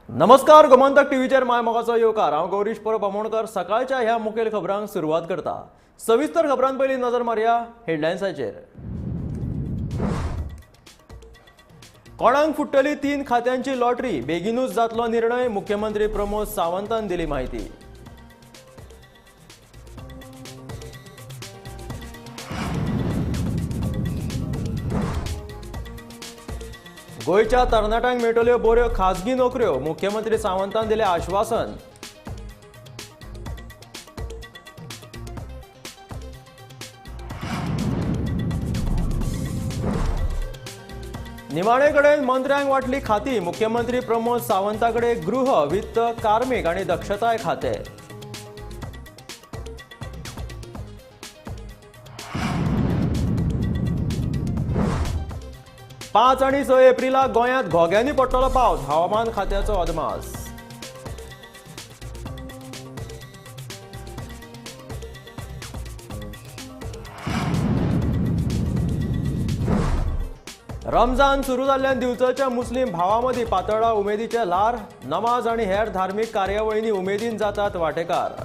नमस्कार, गोमंतक टीव्हीचेर my मोगाचो येवकार. हांव गौरीश परब आमोणकर सकाळच्या ह्या मुखेल खबरांक सुरवात करता. सविस्तर खबरां पयलीं नजर मारया हेडलायन्साचेर. कोणाक फुट्टली 3 खात्यांची लॉटरी, बेगीनूच जातलो निर्णय, मुख्यमंत्री प्रमोद सावंतान दिली माहिती. गोंयच्या तरणाट्यांक मेळटल्यो बऱ्यो खाजगी नोकऱ्यो, मुख्यमंत्री सावंतान दिलें आश्वासन. निमाणे कडेन मंत्र्यांक वांटली खाती, मुख्यमंत्री प्रमोद सावंता कडेन गृह, वित्त, कार्मीक आनी दक्षताय खाते. पांच आनी 6 एप्रिलाक गोंयांत घोग्यांनी पडटलो पावस, हवामान खात्याचो अदमास. रमजान सुरू जाल्ल्यान दिवचलच्या मुस्लीम भावां मदीं पातळ्ळा उमेदीचें ल्हार, नमाज आनी हेर धार्मीक कार्यावळींनी उमेदीन जातात वांटेकार.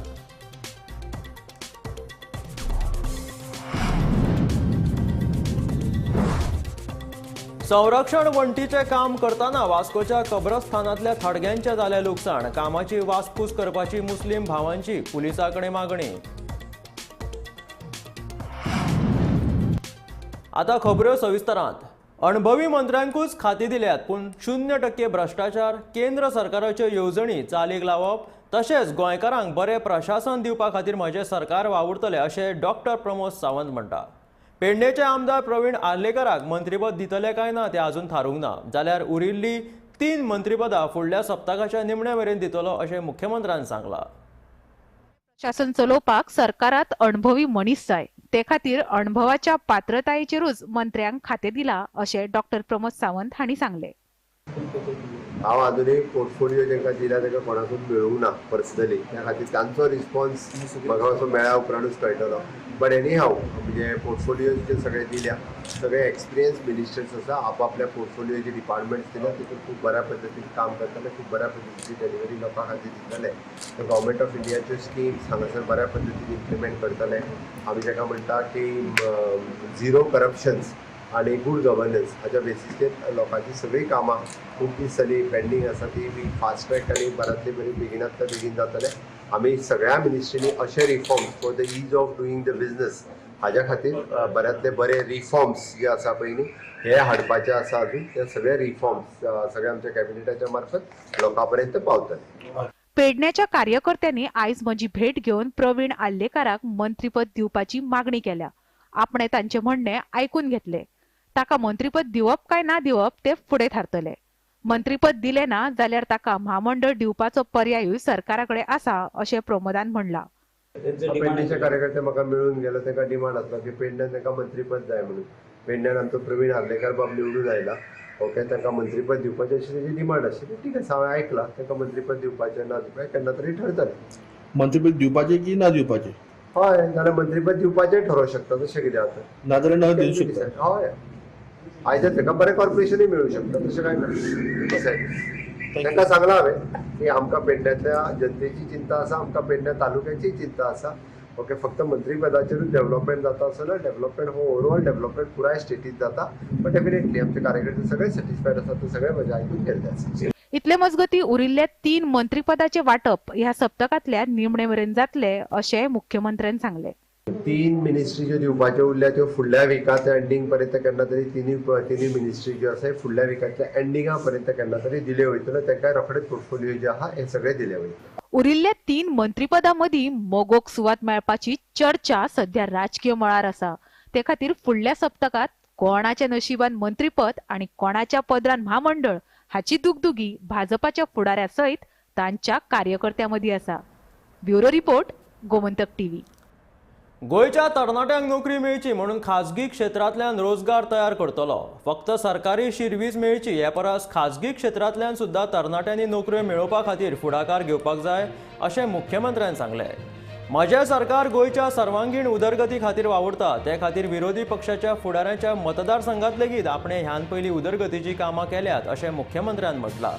संरक्षण वण्टीचें काम करतना वास्कोच्या कब्रस्थानांतल्या थडग्यांचें जालें लुकसाण, कामाची वासपूस करपाची मुस्लीम भावांची पुलिसां कडेन मागणी. आतां खबऱ्यो सविस्तरांत. अणभवी मंत्र्यांकूच खाती दिल्यात, पूण 0% भ्रश्टाचार, केंद्र सरकाराच्यो येवजणी चालीक लावप तशेंच गोंयकारांक बरें प्रशासन दिवपा खातीर म्हजें सरकार वावुरतलें अशें डॉक्टर प्रमोद सावंत म्हणटा. पेडणेचे आमदार प्रवीण आर्लेकराक मंत्रीपद दितले काय ना तें अजून थारूंक ना, जाल्यार उरिल्ली 3 मंत्रीपदां फुडल्या सप्तकाच्या निमण्या मेरेन दितलो अशें मुख्यमंत्र्यान सांगलां. प्रशासन चलोवपाक सरकारात अणभवी मनीस जाय, ते खातीर अणभवाच्या पात्रतायेचेरूच मंत्र्यांक खातें दिलां अशें डॉक्टर प्रमोद सावंत हांणी सांगलें. हांव आजुनूय पोर्टफोलियो तांकां दिला तांकां कोणाकूच मेळूंक ना पर्सनली, त्या खातीर तांचो रिस्पॉन्स म्हाका असो मेळ्ळ्या उपरांतूच कळटलो. बट एनी हाव म्हणजे पोर्टफोलियो जे सगळे दिल्या सगळे एक्सपिरियन्स मिनिस्टर्स आसा, आपआपल्या पोर्टफोलियोचे डिपार्टमेंट्स दिल्या, तितून खूब बऱ्या पद्दतीन काम करतले, खूब बऱ्या पद्दतीची डिलिव्हरी लोकां खातीर दितले. गव्हर्मेंट ऑफ इंडियाच्यो स्किम्स हांगासर बऱ्या पद्दतीन इम्प्लिमेंट करतले. आमी ताका म्हणटा की झिरो करप्शन्स आनी गूड गव्हर्नन्स हाच्या बेसिसचेर लोकांची सगळीं कामां खूब दीस जाली पेंडींग आसा ती बी फास्ट ट्रॅक आनी बऱ्यांतली बरी बेगिनांतल्या बेगीन जातले. आमी सगळ्या मिनिस्ट्रींनी अशे reforms for the ease of doing the business हाज्या खातीर बऱ्यांतले बरे रिफॉर्म्स जे आसा पळय न्ही हे हाडपाचे आसा अजून. ते सगळे रिफॉर्म्स सगळे आमच्या कॅबिनेटाच्या मार्फत लोकां पर्यंत पावतले. पेडण्याच्या कार्यकर्त्यांनी आयज म्हजी भेट घेवन प्रवीण आर्लेकाराक मंत्रीपद दिवपाची मागणी केल्या. आपणे तांचें म्हणणें आयकून घेतलें. ताका मंत्रीपद दिवप काय ना दिवप ते फुडें थारतले. मंत्रीपद दिलें ना जाल्यार ताका म्हामंडळ दिवपाचो पर्यायूय सरकारा कडेन आसा अशें प्रमोदान म्हणलां. पेडणेचे कार्यकर्ते म्हाका मेळून गेलो, तांकां डिमांड आसलो की पेडण्यान तांकां मंत्रीपद जाय म्हणून. पेडण्यान आमचो प्रवीण आर्लेकार बाब निवडून आयला, ओके, तांकां मंत्रीपद दिवपाचें अशी तेजी डिमांड आशिल्ली. ठीक आसा, हांवें आयकलां, तांकां मंत्रीपद दिवपाचें ना दिवपाचें केन्ना तरी ठरतलें. मंत्रीपद दिवपाचें की ना दिवपाचें? हय, जाल्यार मंत्रीपद दिवपाचें ठरोवंक शकता, तशें कितें आतां नाजाल्यार ना दिवंक शकता. हय, आयज ताका बरें कॉर्पोरेशनूय मेळूं शकता, तशें कांय ना. तांकां सांगलां हांवें की आमकां पेडण्यांतल्या जनतेची चिंता आसा, आमकां पेडण्या तालुक्याची चिंता आसा. ओके, फक्त मंत्रीपदाचेरूच डेव्हलपमेंट जाता असो ना, डेव्हलपमेंट हो ओवरऑल डेव्हलपमेंट पुराय स्टेटीत जाता. बट डेफिनेटली आमचे कार्यकर्ते सगळे सॅटिस्फायड आसा, ते सगळे म्हजें आयकून गेल्ले आसा. इतले मजगती उरिल्ल्या 3 मंत्रीपदाचें वांटप ह्या सप्तकांतल्या निमणे मेरेन जातलें अशें मुख्यमंत्र्यान सांगलें. 3 मिनिस्ट्री ज्यो दिवपाच्यो उरल्या त्यो फुडल्या विकाच्या एंडींग पर्यंत केन्ना तरी तिनूय मिनिस्ट्री ज्यो आसा फुडल्या विकाच्या एंडिंगा पर्यंत केन्ना तरी दिल्यो वयतल्यो. तांकां रोखडेच पोर्टफोलियो जे आहा हे सगळे दिले वयतले. उरिल्ल्या 3 मंत्रीपदां मदीं मगोक सुवात मेळपाची चर्चा सध्या राजकीय मळार आसा. ते खातीर फुडल्या सप्तकांत कोणाच्या नशिबान मंत्रीपद आनी कोणाच्या पदरान म्हामंडळ हाची दुगदुगी भाजपाच्या फुडाऱ्या सयत तांच्या कार्यकर्त्यां मदीं आसा. Bureau report, Gomantak TV. गोंयच्या तरणाट्यांक नोकरी मेळची म्हणून खाजगी क्षेत्रांतल्यान रोजगार तयार करतलो. फक्त सरकारी शिरवीस मेळची हे परस खाजगी क्षेत्रांतल्यान सुद्दां तरणाट्यांनी नोकऱ्यो मेळोवपा खातीर फुडाकार घेवपाक जाय अशें मुख्यमंत्र्यान सांगलें. म्हजें सरकार गोंयच्या सर्वांगीण उदरगती खातीर वावुरता, ते खातीर विरोधी पक्षाच्या फुडाऱ्यांच्या मतदारसंघात लेगीत आपणे ह्यान पयलीं उदरगतीची कामां केल्यात अशें मुख्यमंत्र्यान म्हटलां.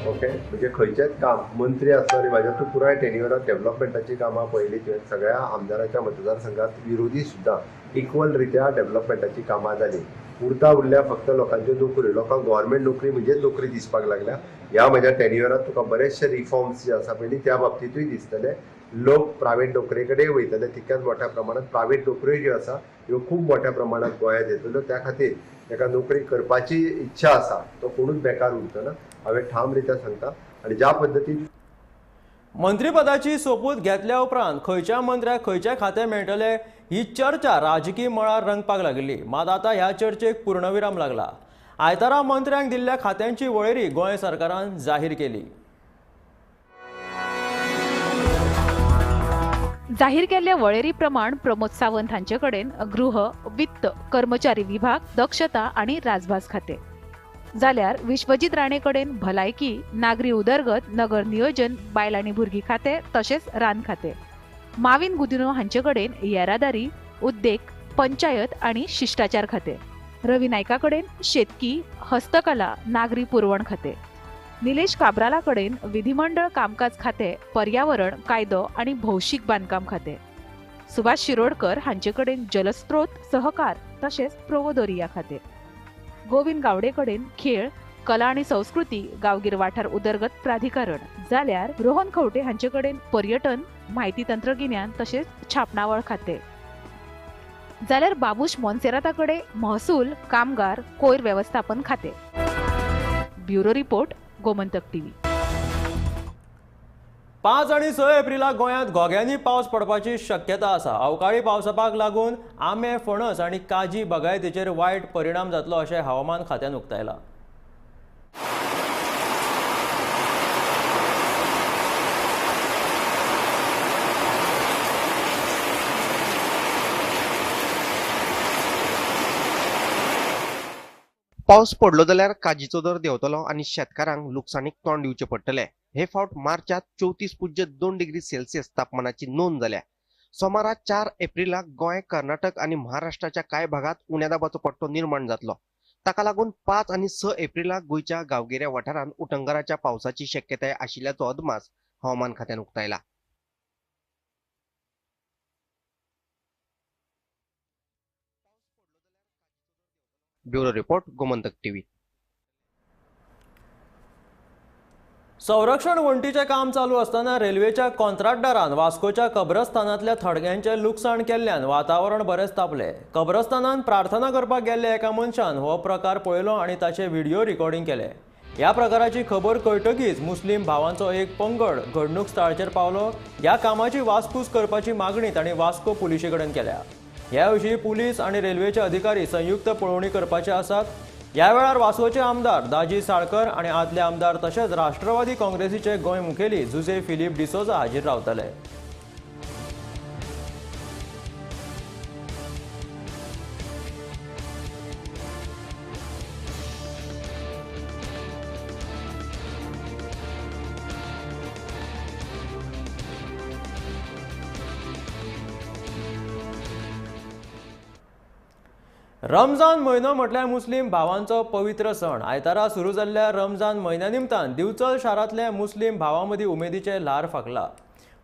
ओके, म्हणजे खंयचेंच काम मंत्री आसलो आनी म्हाज्या तूं पुराय टेन्युअरात डेव्हलपमेंटाची कामां पळयली तुवें, सगळ्या आमदाराच्या मतदारसंघात विरोधी सुद्दां इक्वल रित्या डेव्हलपमेंटाची कामां जाली. उरता उरल्या फक्त लोकांच्यो नोकऱ्यो, लोकांक गव्हर्मेंट नोकरी म्हणजेच नोकरी दिसपाक लागल्या. ह्या म्हज्या टेन्युअरात तुका बरेचशे रिफॉर्म्स जे आसा पळय त्या बाबतींतूय दिसतले. लोक प्रायवेट नोकरे कडेन वयतले तितक्याच मोठ्या प्रमाणात प्रायवेट नोकऱ्यो ज्यो आसा ह्यो खूब मोठ्या प्रमाणात गोंयांत येतल्यो. त्या खातीर ताका नोकरी करपाची इच्छा आसा तो कोणूच बेकार उरचो ना, हांवें ठाम रित्या सांगता. आनी ज्या पद्दतीन मंत्रीपदाची सोपूत घेतल्या उपरांत खंयच्या मंत्र्याक खंयचें खातें मेळटलें ही चर्चा राजकीय मळार रंगपाक लागिल्ली. मात आतां ह्या चर्चेक पूर्णविराम लागला. आयतारा मंत्र्यांक दिल्ल्या खात्यांची वळेरी गोंय सरकारान जाहीर केली. जाहीर केल्ल्या वळेरी प्रमाण प्रमोद सावंत हांचे कडेन गृह, वित्त, कर्मचारी विभाग, दक्षता आनी राजभास खाते, जाल्यार विश्वजीत राणे कडेन भलायकी, नागरी उदरगत, नगर नियोजन, बायल आनी भुरगीं खाते तशेंच रान खाते, माविन गुदिन्हो हांचे कडेन येरादारी, उद्देग, पंचायत आनी शिश्टाचार खाते, रवी नायका कडेन शेतकी, हस्तकला, नागरी पुरवण खाते, निलेश काब्राला कडेन विधिमंडळ कामकाज खाते, पर्यावरण, कायदो आनी भौशीक बांदकाम खाते, सुभाष शिरोडकर हांचे कडेन जलस्रोत, सहकार तशेंच प्रोवोदोरिया खाते, गोविंद गावडे कडेन खेळ, कला आनी संस्कृती, गांवगीर वाठार उदरगत प्राधिकरण, जाल्यार रोहन खंवटे हांचे कडेन पर्यटन, म्हायती तंत्रगिन्यान तशेंच छापणावळ खाते, जाल्यार बाबूश मोन्सेराता कडेन महसूल, कामगार, कोयर वेवस्थापन खाते. Bureau report, Gomantak TV. 5 आनी 6 एप्रिलाक गोंयांत घोग्यांनी पावस पडपाची शक्यता आसा. अवकाळी पावसाक लागून आंबे, फणस आनी काजी बागायतीचेर वायट परिणाम जातलो अशें हवामान खात्यान उक्तायलां. पावस पडलो जाल्यार काजीचो दर देंवतलो आनी शेतकारांक लुकसाणीक तोंड दिवचें पडटलें. हे फावट मार्चात 34.2 डिग्री सेल्सियस तापमानाची नोंद जाल्या. सोमारा 4 एप्रिलाक गोंय, कर्नाटक आनी महाराष्ट्राच्या कांय भागात उण्या दाबाचो पट्टो निर्माण जातलो. ताका लागून 5 आनी 6 एप्रिलाक गोंयच्या गांवगिऱ्या वाठारांत उटंगाराच्या पावसाची शक्यताय आशिल्ल्याचो अदमास हवामान खात्यान उक्तायला. Bureau report, Gomantak TV. संरक्षण वण्टीचें काम चालू आसतना रेल्वेच्या कॉन्ट्रॅक्टदारान वास्कोच्या कब्रस्तानांतल्या थडग्यांचें लुकसाण केल्ल्यान वातावरण बरेंच तापलें. कब्रस्तानांत प्रार्थना करपाक गेल्ल्या एका मनशान हो प्रकार पळयलो आनी ताचें व्हिडिओ रिकॉर्डिंग केलें. ह्या प्रकाराची खबर कळटकीच मुस्लीम भावांचो एक पंगड घडणूक स्थळाचेर पावलो. ह्या कामाची वासपूस करपाची मागणी तांणी वास्को पुलिशे कडेन केल्या. ह्या विशीं पुलीस आनी रेल्वेचे अधिकारी संयुक्त पळोवणी करपाचे आसात. ह्या वेळार वास्कोचे आमदार दाजी साळकर आनी आदले आमदार तशेंच राष्ट्रवादी काँग्रेसीचे गोंय मुखेली जुझे फिलीप डिसोजा हाजीर रावतले. रमजान म्हयनो म्हटल्यार मुस्लीम भावांचो पवित्र सण. आयतारा सुरू जाल्ल्या रमजान म्हयन्या निमतान दिवचल शारांतल्या मुस्लीम भावां मदीं उमेदीचें ल्हार फांकला.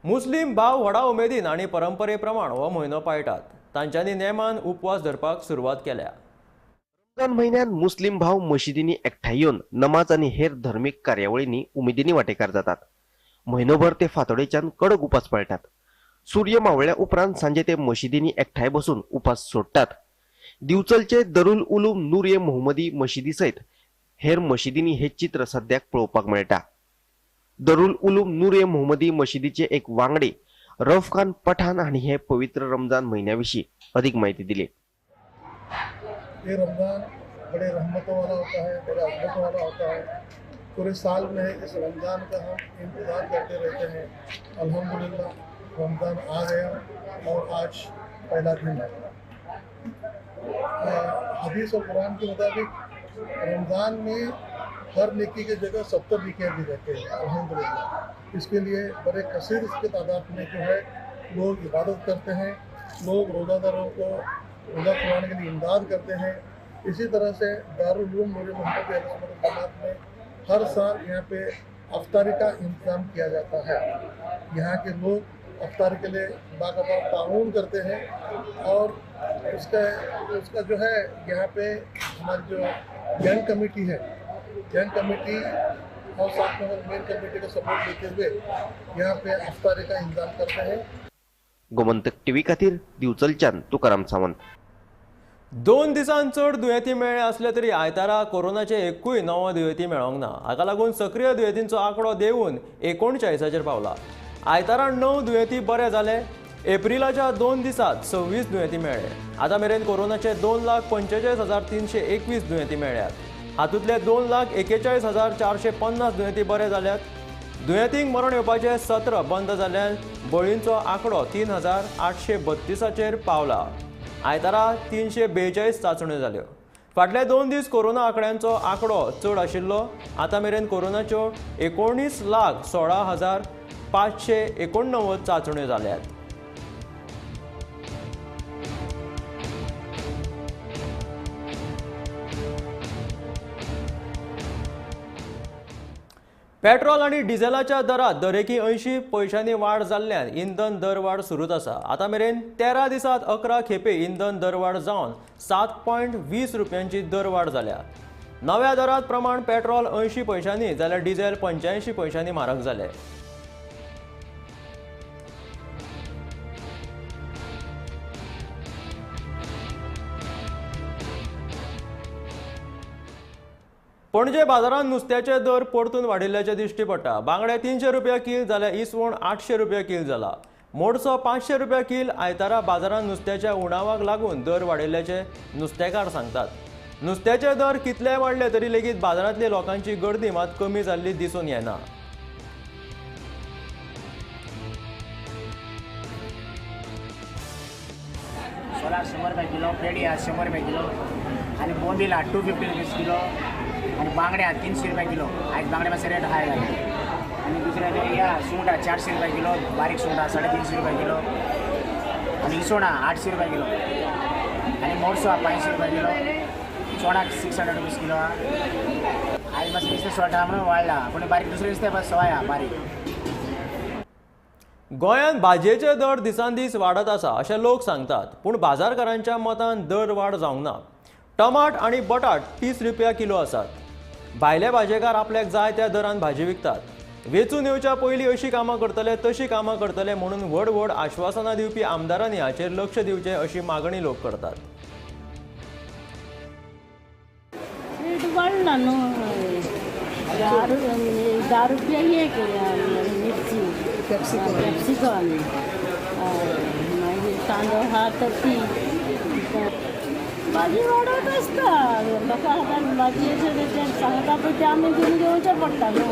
मुस्लीम भाव व्हडा उमेदीन आनी परंपरे प्रमाण हो म्हयनो पाळटात. तांच्यांनी नेमान उपवास धरपाक सुरवात केल्या. रमजान म्हयन्यात मुस्लीम भाव मशिदींनी एकठांय येवन नमाज आनी हेर धर्मीक कार्यावळींनी उमेदींनी वांटेकार जातात. म्हयनोभर ते फांतोडेच्यान कडक उपास पाळटात. सूर्य मावळ्या उपरांत सांजे ते मशिदींनी एकठांय बसून उपास सोडटात. दिवचलचे दरुल उलूम नूर ए मोहम्मदी मशिदी सयत हेर मशिदींनी हे चित्र सद्याक पळोवपाक मेळटा. दरुल उलूम नूर ए मोहम्मदी मशिदीचे एक वांगडी रफ खान पठाण हांणी हे पवित्र रमजान म्हयन्या विशीं अधिक माहिती दिली. ये रमजान बड़े रहमतों वाला होता है, बड़े अजमतों वाला होता है. पूरे साल में इस रमजान का हम इंतज़ार करते रहते हैं. अल्हम्दुलिल्लाह रमजान आ गया और आज पहला दिन है. हदीस और कुरान के मुताबिक रमज़ान में हर नेकी की जगह 70 नेकियां दी जाती हैं. अल्हम्दुलिल्लाह इसके लिए बड़े कसीर इसके तादाद में जो है लोग इबादत करते हैं, लोग रोज़ादारों को रोज़ा खुलाने के लिए इमदाद करते हैं. इसी तरह से दारुल उलूम नूर मोहम्मद जमात में हर साल यहाँ पे अफ्तारी का इंतज़ाम किया जाता है। यहाँ के लोग अफ्तारी के लिए बाकायदा ताउन करते हैं और उसका उसका जो है यहाँ पे हमारी जो यंग कमेटी है, यंग कमेटी और साथ में मेन कमेटी का सपोर्ट लेते हुए यहाँ पे अफ्तारी का इंतजाम करते हैं। गोमंतक टीव्ही खातीर दिवचलच्यान तुकाराम सावंत। 2 दिसांत चड दुयेंती मेळ्ळे आसले तरी आयतारा कोरोनाचे एकूय नवो दुयेंती मेळोंक ना। हाका लागून सक्रीय दुयेंतींचो आंकडो देंवून 39चेर पावला। आयतारा 9 दुयेंती बरे जाले। एप्रिलाच्या 2 दिसांत 26 दुयेंती मेळ्ळे। आतां मेरेन कोरोनाचे 2,45,321 दुयेंती मेळ्ळ्यात। हातूंतले 2,41,450 दुयेंती बरे जाल्यात। दुयेंतींक मरण येवपाचें सत्र बंद जाल्ल्यान बळींचो आंकडो 3,832चेर पावला। आयतारा 342 चांचण्यो जाल्यो। फाटले 2 दीस कोरोना आंकड्यांचो आंकडो चड आशिल्लो। आतां मेरेन कोरोनाच्यो 19,16,589 चांचण्यो जाल्यात। पेट्रोल आनी डिझेलाच्या दरात दरेकी 80 पयशांनी वाड जाल्ल्यान इंधन दरवाड सुरूच आसा। आतां मेरेन 13 दिसांत 11 खेपे इंधन दरवाड जावन 7.20 रुपयांची दरवाड जाल्या। नव्या दरात प्रमाण पेट्रोल 80 पयशांनी जाल्यार डिझेल 85 पयशांनी म्हारग जाले। पणजे बाजारांत नुस्त्याचे दर परतून वाडिल्ल्याचे दिश्टी पडटा। बांगडे 300 रुपया कील जाल्यार इसवण 800 रुपया कील जाला। मोडसो 500 रुपया कील। आयतारा बाजारांत नुस्त्याच्या उणावाक लागून दर वाडिल्ल्याचे नुस्तेकार सांगतात। नुस्त्याचे दर कितले वाडले तरी लेगीत बाजारांतली लोकांची गर्दी मात कमी जाल्ली दिसून येना। सोलार 100 रुपया किलो, पेडी 100 रुपया किलो आनी बोंबील 250 रुपीज किलो आणि बांगड्या 300 रुपये किलो। आज बांगड्या मातशे रेट हाय जाले। आनी दुसरे या सुंगटां 400 रुपये किलो, बारीक सुंगटां 350 रुपये किलो आनी इसवणां 800 रुपये किलो आनी मोडसो 500 रुपये किलो, चोणाक 600 रुपीज किलो। आज मातशें नुस्तें सोडटा म्हणून वाडला, पूण बारीक दुसरें नुस्तें सवाय आहा बारीक। गोंयांत भाजयेचे दर दिसान दीस वाडत आसा अशें लोक सांगतात, पूण बाजारकारांच्या मतान दर वाड जावंक ना। टमाट आनी बटाट 30 रुपया किलो आसात। भायले भाजेकार आपल्याक जाय त्या दरान भाजी विकतात। वेचून येवच्या पयलीं अशी कामां करतले तशी कामां करतले म्हणून व्हड व्हड आश्वासनां दिवपी आमदारांनी हाचेर लक्ष दिवचें अशी मागणी लोक करतात। रेट वाडला न्हू, 10 रुपया हे केल्या मिरची कॅप्सिकम, मागीर कांदो आहा 30। भाजी वाडत आसता, लोकां हातान भाजी अशें सांगता पळय तें आमी घेवन घेवचें पडटा न्हू।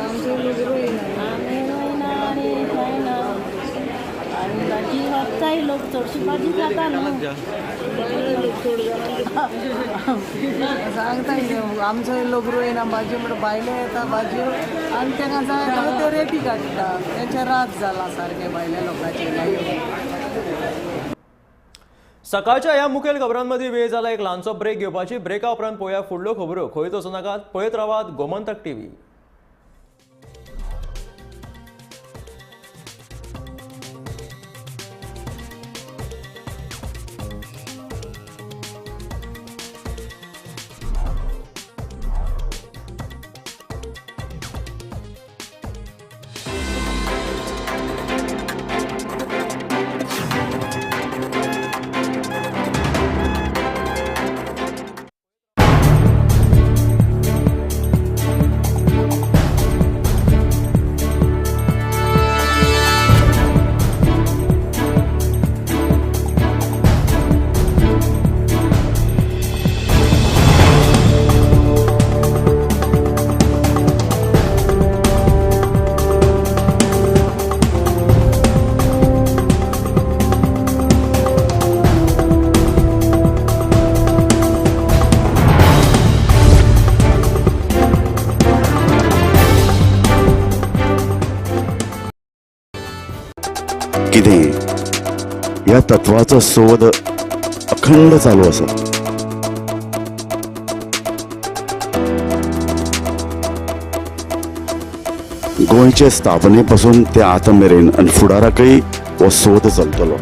आमी रोयना आनी कांय ना, आनी भाजी व्हरताय लोक, चडशी भाजी खाता न्हू। सांगता आमचो लोक रोयना भाजी म्हणून भायले येता भाजयो आनी तांकां जाय त्यो रेटी काडटा, तेंचे रात जाला सारकें भायल्या लोकांचे। सकाळच्या ह्या मुखेल खबरांमध्ये वेळ जाला एक ल्हानसो ब्रेक घेवपाची। ब्रेका उपरांत पळोवया फुडल्यो खबरो। खंयच वचूं नाकात, पळयत रावात गोमंतक टीव्ही। कितें ह्या तत्वाचो सोद अखंड चालू आसा। गोंयचे स्थापने पासून ते आतां मेरेन आनी फुडाराकय हो सोद चलतलो.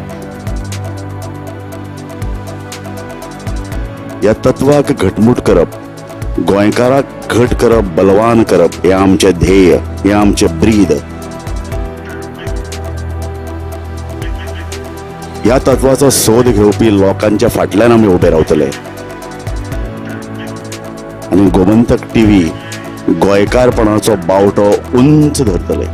ह्या तत्वाक घटमूट करप, गोंयकाराक घट करप, बलवान करप हें आमचें ध्येय, हें आमचें ब्रीद. ह्या तत्वाचो सोद घेवपी लोकांच्या फाटल्यान आमी उबे रावतले आनी गोमंतक टीव्ही गोंयकारपणाचो बावटो उंच धरतले.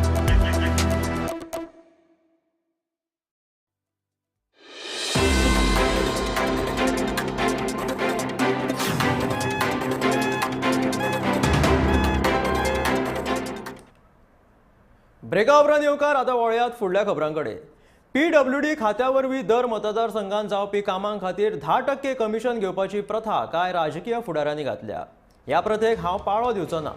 ब्रेका उपरांत येवकार. आतां वळयात फुडल्या खबरां कडेन. पीडब्ल्यूडी खात्या वरवीं दर मतदारसंघात जावपी कामां खातीर 10% कमिशन घेवपाची प्रथा कांय राजकीय फुडाऱ्यांनी घातल्या. ह्या प्रथेक हांव पाळो दिवचो ना.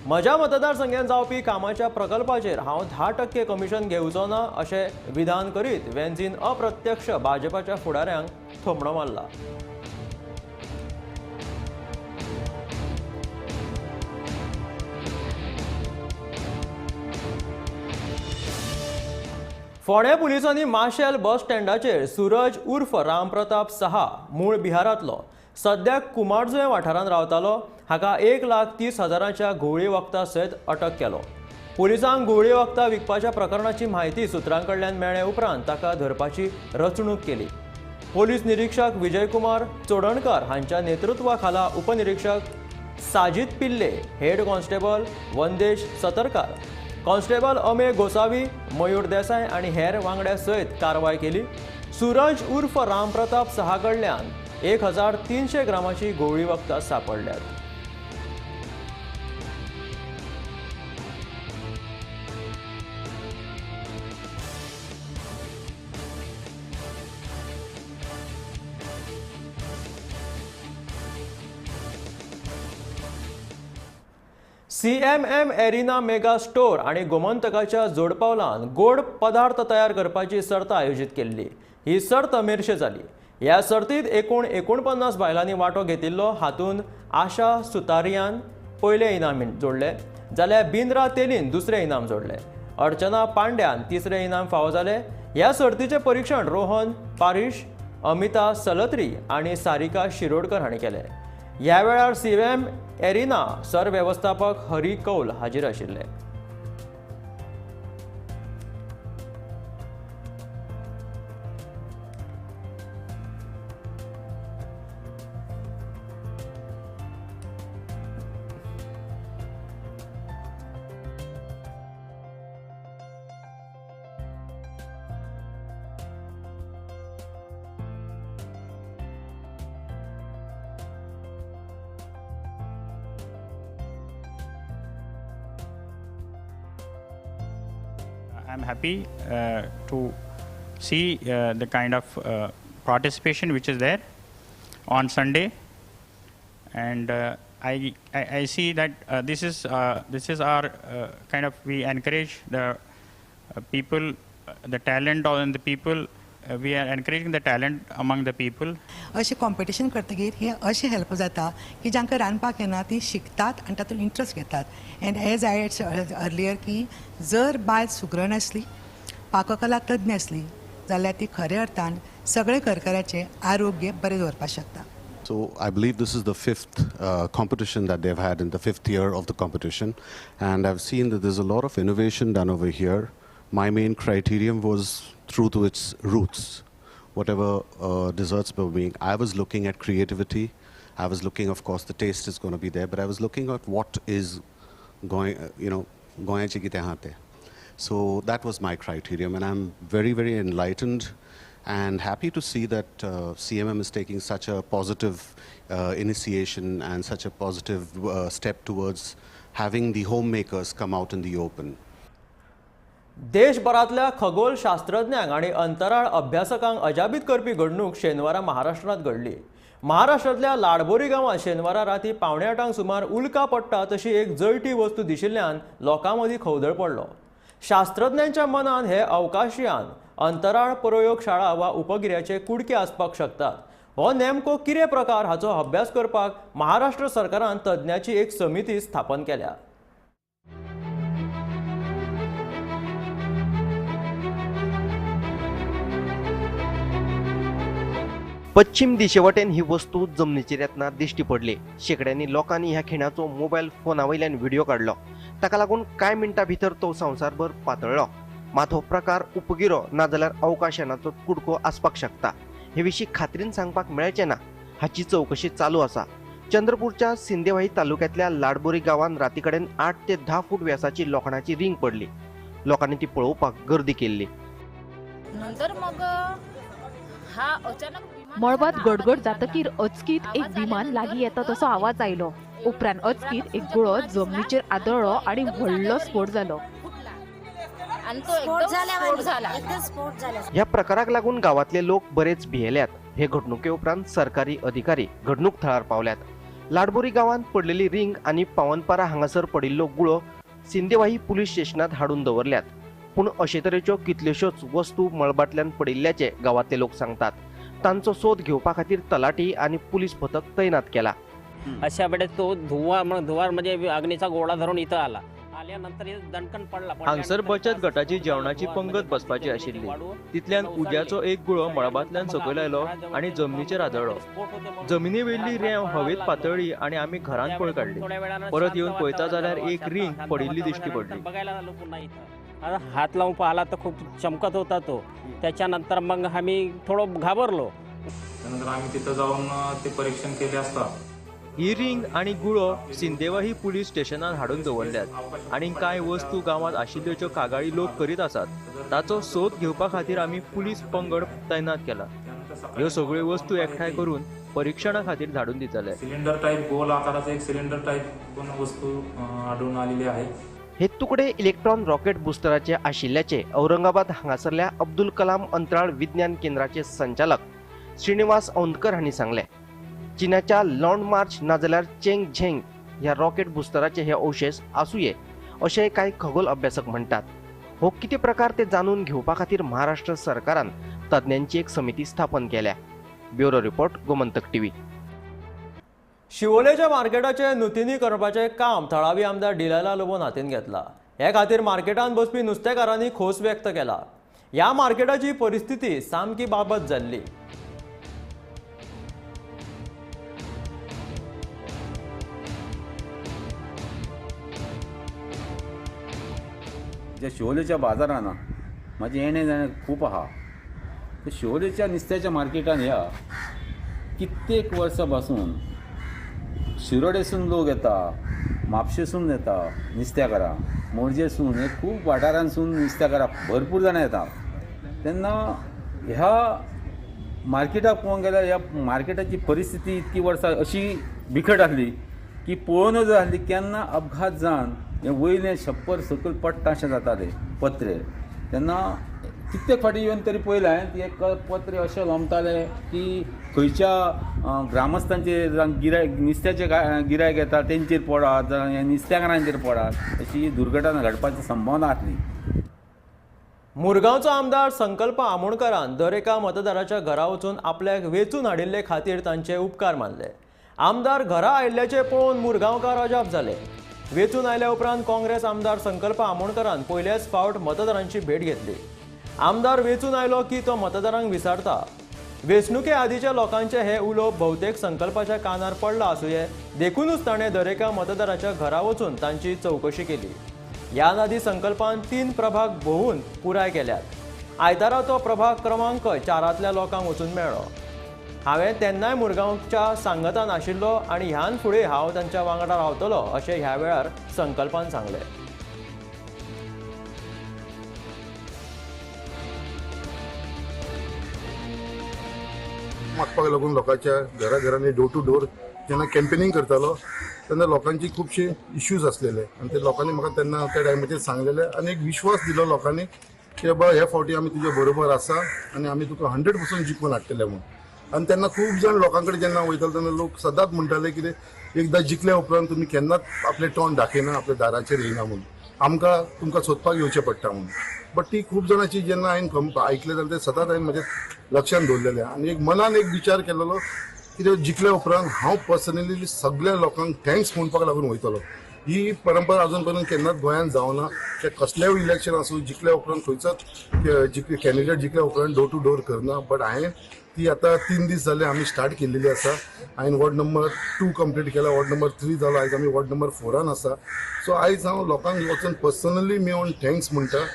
म्हज्या मतदारसंघात जावपी कामाच्या प्रकल्पाचेर हांव 10% कमिशन घेवचो ना अशें विधान करीत वेन्झीन अप्रत्यक्ष भाजपाच्या फुडाऱ्यांक थोमणो मारला. फोंडें पुलिसांनी माशेल बस स्टँडाचेर सूरज उर्फ रामप्रताप सहा मूळ बिहारांतलो सद्याक कुमारजुंवें वाठारांत रावतालो हाका 1,30,000च्या घुंवळी वखदां सयत अटक केलो. पुलिसांक घुंवळी वखदां विकपाच्या प्रकरणाची म्हायती सुत्रां कडल्यान मेळ्ळे उपरांत ताका धरपाची रचणूक केली. पोलीस निरीक्षक विजयकुमार चोडणकर हांच्या नेतृत्वा खाला उपनिरीक्षक Sajid Pillai, head constable Vandesh Satarkar, constable Amey Gosavi, Mayur Desai आनी हेर वांगड्या सयत कारवाय केली. सूरज उर्फ रामप्रताप सहा कडल्यान 1300 ग्रामाची घुंवळी वखदां सांपडल्यात. सीएमएम एरिना मेगा स्टोर आणि गोमंतकाच्या जोडपावलान गोड पदार्थ तयार करपाची सर्त आयोजीत केल्ली. ही सर्त मेरशे जाली. ह्या सर्तीत एकूण 49 बायलांनी वांटो घेतिल्लो. हातूंत आशा सुतारियान पयलें इनाम जोडलें जाल्यार बिंद्रा तेलीन दुसरें इनाम जोडलें. अर्चना पांड्यान तिसरें इनाम फावो जालें. ह्या सर्तीचें परिक्षण रोहन पारीश, अमिता सलत्री आनी सारिका शिरोडकर हांणी केलें. ह्या वेळार सीएमएम एरिना सरवेवस्थापक हरी कौल हाजीर आशिल्ले. I'm happy to see the kind of participation which is there on Sunday, and I see that this is our kind of, we encourage the people, the talent on the people. We are encouraging the talent among the people. अशें competition करतकीर हें अशें help जाता की जांकां रांदपाक येना ती शिकतात आनी तातूंत इंट्रस्ट घेतात. एंड एज I earlier की जर बायल सुगरण आसली, पाककला तज्ञ आसली जाल्यार ती खऱ्या अर्थान सगळे घरकाराचें आरोग्य बरें दवरपाक शकता. So I believe this is the fifth competition that they've had in the fifth year of the competition, and I've seen that there's a lot of innovation done over here. My main criterion was true to its roots. Whatever desserts were being, I was looking at creativity. I was looking, of course, the taste is going to be there, but I was looking at what is going, you know, goyache kite haate. So that was my criterion, and I'm very, very enlightened and happy to see that CMM is taking such a positive initiation and such a positive step towards having the homemakers come out in the open. देशभरांतल्या खगोलशास्त्रज्ञांक आनी अंतराळ अभ्यासकांक अजापीत करपी घडणूक शेनवारा महाराष्ट्रांत घडली. महाराष्ट्रांतल्या लाडबोरी गांवांत शेनवारा राती 7:45 सुमार उल्का पडटा तशी एक जळटी वस्तू दिशिल्ल्यान लोकां मदीं खवदळ पडलो. शास्त्रज्ञांच्या मनान हे अवकाशयान अंतराळ प्रयोगशाळा वा उपगिऱ्याचे कुडके आसपाक शकतात. हो नेमको कितें प्रकार हाचो अभ्यास करपाक महाराष्ट्र सरकारान तज्ञांची एक समिती स्थापन केल्या. पश्चिम दिशेवटेन ही वस्तू जमनीचेर येतना दिश्टी पडली. शेकड्यांनी लोकांनी ह्या खिणाचो मोबायल फोना वयल्यान व्हिडिओ काडलो. ताका लागून कांय मिनटां भितर तो संवसारभर पातळ्ळो. मात हो प्रकार उपगिरो नाजाल्यार अवकाशयानाचो कुडको आसपाक शकता हे विशीं खात्रीन सांगपाक मेळचें ना. हाची चवकशी चालू आसा. चंद्रपूरच्या सिंदेवाही तालुक्यांतल्या लाडबोरी गांवांत राती कडेन 8 ते 10 फूट व्यासाची लोखणाची रिंग पडली. लोकांनी ती पळोवपाक गर्दी केल्ली. नंतर मग हा अचानक मळबात गडगड जातकीर अचकीत एक विमान लागीं येता तसो आवाज आयलो. उपरांत अचकीत एक गुळो जमनीचेर आदळ्ळो आनी व्हडलो स्फोट जालो. ह्या प्रकाराक लागून गांवांतले लोक बरेच भियेल्यात. हे घडणुके उपरांत सरकारी अधिकारी घडणूक थळार पावल्यात. लाडबोरी गांवांत पडलेली रिंग आनी पावनपारा हांगासर पडिल्लो गुळो सिंदेवाही पुलीस स्टेशनात हाडून दवरल्यात. पूण अशे तरेच्यो कितल्योश्योच वस्तू मळबांतल्यान पडिल्ल्याचे गांवांतले लोक सांगतात. तांचो सोद घेवपा खातीर तलाठी आनी पुलीस पथक तैनात केला. अशा वेळेस तो धुवा म्हणजे अग्नीचा गोळा धरून इथं आला. आल्यानंतर दणकन पडला. हांगसर बचत गटाची जेवणाची पंगत बसपाची आशिल्ली. तितल्यान उज्याचो एक गुळो मळबांतल्यान सकयल आयलो आनी जमनीचेर आदळ्ळो. जमिनी वयली रेंव हवेत पातळ्ळी आनी आमी घरांत पळ काडली. परत येवन पळयता जाल्यार एक रिंग पडिल्ली दिश्टी पडली. बघायला आलो पुन्हा इथं हात लावून पाहिला तर खूप चमकत होता तो. त्याच्यानंतर मग आम्ही थोडं घाबरलो. त्यानंतर आम्ही तिथं जाऊन ते परीक्षण केले असता ही रिंग आनी गुळो सिंदेवाही पुलीस स्टेशनान हाडून दवरल्यात आनी कांय वस्तू गांवांत आशिल्ल्यो कागाळी लोक करीत आसात. ताचो सोद घेवपा खातीर आमी पुलीस पंगड तैनात केला. ह्यो सगळ्यो वस्तू एकठांय करून परीक्षणा खातीर धाडून दितले. सिलिंडर टाईप गोल आकाराचे एक सिलिंडर टाईप पण वस्तू आढळून आलेली आहे. हे तुकडे इलेक्ट्रॉन रॉकेट बुस्टराचे आशिल्ल्याचे औरंगाबाद हांगासरल्या अब्दुल कलाम अंतराळ विज्ञान केंद्राचे संचालक श्रीनिवास औंधकर हांणी सांगलें. चीनाच्या लॉंग मार्च नाजाल्यार चेंग झेंग ह्या रॉकेट बुस्टराचे हे अवशेष आसुये अशें कांय खगोल अभ्यासक म्हणटात. हो कितें प्रकार ते जाणून घेवपा खातीर महाराष्ट्र सरकारान तज्ञांची एक समिती स्थापन केल्या. Bureau report, Gomantak TV. शिवोलेच्या मार्केटाचे नुतनीकरणाचें काम थळावी आमदार डिलायला लोबोन हातीन घेतला. हे खातीर मार्केटांत बसपी नुस्तेकारांनी खोस व्यक्त केला. ह्या मार्केटाची परिस्थिती सामकी बाबत जाल्ली. ज्या शिवोलेच्या बाजारान म्हाजें येणें जाणें खूब आहा. शिवोलेच्या नुस्त्याच्या मार्केटान ह्या कित्येक वर्सां पासून शिरोडेसून लोक येता, म्हापशेसून येता नुस्त्याकारां, मोरजेसून, हे खूब वाठारांसून नुस्त्याकारां भरपूर जाणां येता. तेन्ना ह्या मार्केटाक पळोवंक गेल्यार ह्या मार्केटाची परिस्थिती इतकी वर्सां अशी बिकट आसली की पळोवनच आसली केन्ना अपघात जावन हें वयलें छप्पर सकयल पडटा अशें जातालें पत्रे. तेन्ना कित्येक फावटी येवन तरी पळयलें हांवें ते पत्रे अशे लोंबताले की खंयच्या ग्रामस्थांचेर गिरायक नुस्त्याचे गिरायक येता तेंचेर पडात जावं नुस्त्याकारांचेर पडात अशी दुर्घटना घडपाची संभावना आसली. मुरगांवचो आमदार संकल्प आमोणकरान दर एका मतदाराच्या घरा वचून आपल्याक वेंचून हाडिल्ले खातीर तांचे उपकार मानले. आमदार घरा आयिल्ल्याचें पळोवन मुरगांवकार अजाप जाले. वेंचून आयल्या उपरांत काँग्रेस आमदार संकल्प आमोणकरान पयल्याच फावट मतदारांची भेट घेतली. आमदार वेंचून आयलो की तो मतदारांक विसरता. वेंचणुके आदीच्या लोकांचे हे उलोवप भोवतेक संकल्पाच्या कानार पडला आसुये, देखूनच ताणें दरेका मतदाराच्या घरा वचून तांची चवकशी केली. ह्या आदी संकल्पान 3 प्रभाग भोंवून पुराय केल्यात. आयतारा तो प्रभाग क्रमांक 4 लोकांक वचून मेळ्ळो. हांवें तेन्नाय मुरगांवच्या सांगतान आशिल्लो आनी ह्यान फुडें हांव तांच्या वांगडा रावतलो अशें ह्या वेळार संकल्पान सांगलें. मागपाक लागून लोकांच्या घरा घरांनी डोर टू डोर जेन्ना कॅम्पेनिंग करतालो तेन्ना लोकांची खुबशे इश्यूज आसलेले आनी ते लोकांनी म्हाका तेन्ना त्या टायमाचेर सांगलेले आनी एक विश्वास दिलो लोकांनी की बाबा ह्या फावटी आमी तुज्या बरोबर आसा आनी आमी तुका 100% जिखून हाडटले म्हूण. आनी तेन्ना खूब जाण लोकां कडेन जेन्ना वयताले तेन्ना लोक सदांच म्हणटाले कितें एकदां जिखल्या उपरांत तुमी केन्नाच आपलें तोंड दाखयना, आपल्या दाराचेर येयना म्हूण, आमकां तुमकां सोदपाक येवचें पडटा म्हूण. बट ती खूब जाणांची जेन्ना हांवें आयकलें जाल्यार ते सदांच हांवें म्हज्या लक्षांत दवरलेलें आनी एक मनान एक विचार केलेलो कितें जिखल्या उपरांत हांव पर्सनली सगळ्या लोकांक thanks म्हणपाक लागून वयतलो. ही परंपरा अजून पर्यंत केन्नाच गोंयांत जावना. ते कसलेय इलेक्शन आसूं, जिखल्या उपरांत खंयचोच कॅन्डिडेट जिखल्या उपरांत डोर टू डोर करना. बट हांवें ती आतां 3 दीस जाले आमी स्टार्ट केल्लेली आसा. हांवें वॉर्ड नंबर 2 कंप्लीट केला, वॉर्ड नंबर 3 जालो, आयज आमी वॉर्ड नंबर 4 आसा. सो आयज हांव लोकांक वचून पर्सनली मेळून thanks म्हणटा.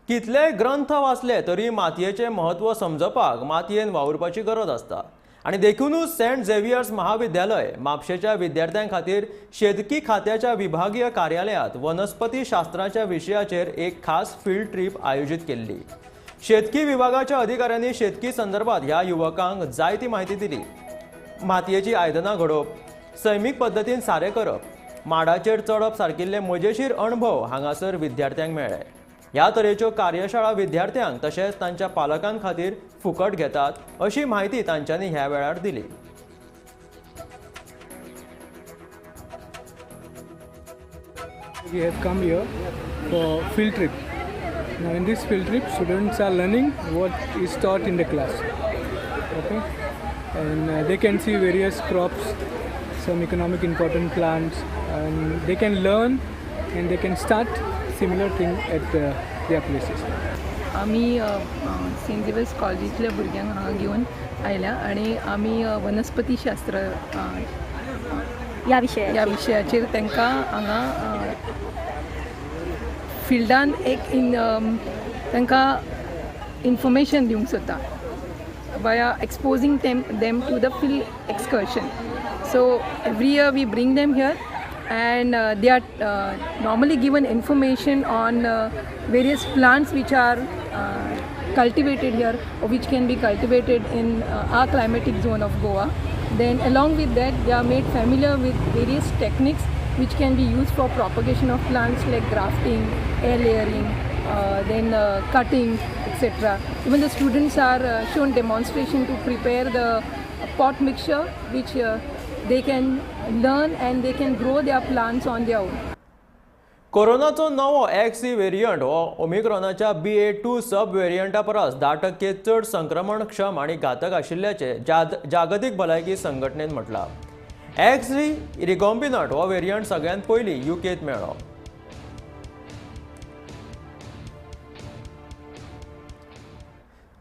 कितलेय ग्रंथ वाचले तरी मातयेचें म्हत्व समजपाक मातयेन वावुरपाची गरज आसता आनी देखूनच सेंट झेवियर्स महाविद्यालय म्हापशेच्या विद्यार्थ्यां खातीर शेतकी खात्याच्या विभागीय कार्यालयांत वनस्पती शास्त्राच्या विशयाचेर एक खास फील्ड ट्रीप आयोजीत केल्ली. शेतकी विभागाच्या अधिकाऱ्यांनी शेतकी संदर्भात ह्या युवकांक जायती म्हायती दिली. मातयेची आयदनां घडोवप, सैमीक पद्दतीन सारें करप, माडाचेर चडप सारकिल्ले मजेशीर अणभव हांगासर विद्यार्थ्यांक मेळ्ळे. ह्या तरेच्यो कार्यशाळा विद्यार्थ्यांक तशेंच तांच्या पालकां खातीर फुकट घेतात अशी म्हायती तांच्यांनी ह्या वेळार दिली. We have come here for field trip. Now in this field trip, students are learning what is taught in the class. Okay, and they can see various crops, some economic important plants, and they can learn and they can start similar thing at their places. आमी Saint Xavier's कॉलेजींतल्या भुरग्यांक हांगा घेवन आयल्या आनी आमी वनस्पती शास्त्र ह्या विशयाचेर तांकां हांगा फिल्डान एक तांकां इन्फॉर्मेशन दिवंक सोदता via exposing them to the field excursion. So every year we bring them here and they are normally given information on various plants which are cultivated here or which can be cultivated in our climatic zone of Goa. Then along with that, they are made familiar with various techniques which can be used for propagation of plants like grafting, air layering, then cutting, etc. Even the students are shown demonstration to prepare the pot mixture which they can learn and they can grow their plants on their own. कोरोनाचो नवो XE variant हो ओमिक्रॉनाच्या BA2 सब वेरियंटा परस 10% चड संक्रमणक्षम आनी घातक आशिल्ल्याचें जागतीक भलायकी संघटनेन म्हटलां. XE recombinant हो वेरियंट सगळ्यांत पयलीं युकेंत मेळ्ळो.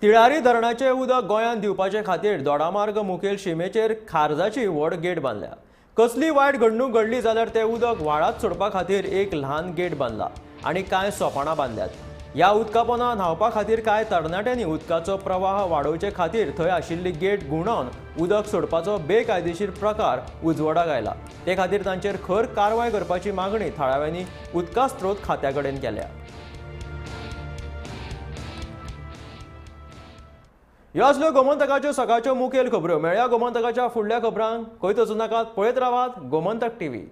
तिळारी धरणाचें उदक गोंयांत दिवपाचे खातीर दोडामार्ग मुखेल शिमेचेर खारजाची व्हड गेट बांदल्या. कसली वायट घडणूक घडली जाल्यार तें उदक व्हाळांत सोडपा खातीर एक ल्हान गेट बांदला आनी कांय सोपाणां बांदल्यात. ह्या उदका पोंदा न्हांवपा खातीर कांय तरणाट्यांनी उदकाचो प्रवाह वाडोवचे खातीर थंय आशिल्ली गेट घुंवडावन उदक सोडपाचो बेकायदेशीर प्रकार उजवाडाक आयला. ते खातीर तांचेर खर कारवाय करपाची मागणी थळाव्यांनी उदका स्रोत खात्या कडेन केल्या. ह्यो आसल्यो गोमंतकाच्यो सकाळच्यो मुखेल खबऱ्यो. मेळया गोमंतकाच्या फुडल्या खबरांक. खंयच वचूं नाकात, पळयत रावात गोमंतक टीव्ही.